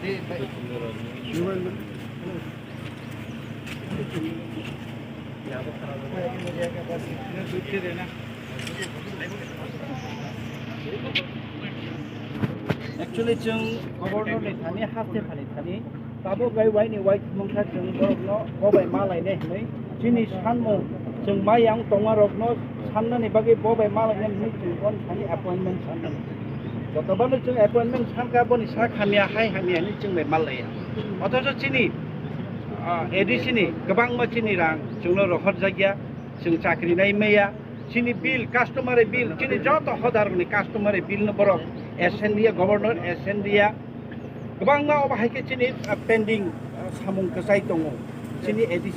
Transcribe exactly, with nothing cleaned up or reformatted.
Actually, chwng governor ni thani haste phani thani tabuk bai waini wai thumung kha chwng borokno bo bai ma lainai hinwi chini sanmung chwng ma yang tongma rokno sannani bagwi bo bai ma lainai hinwi chwng bon thani appointment sannani. Jotobar no chwng appointment sankha boni sak hamya hai hamya hinwi chwng bai ma laiya. Othocho chini, ah, A D C ni kwbangma chini rang chwngno rohorjakya, chwng chakri nai maya, chini bill, customary bill, chini joto hodarokni customary bill no borok S N D A, governor S N D A, kwbangma obo hai khe chini, ah, pending, ah, samung kwchai tongo. Chini A D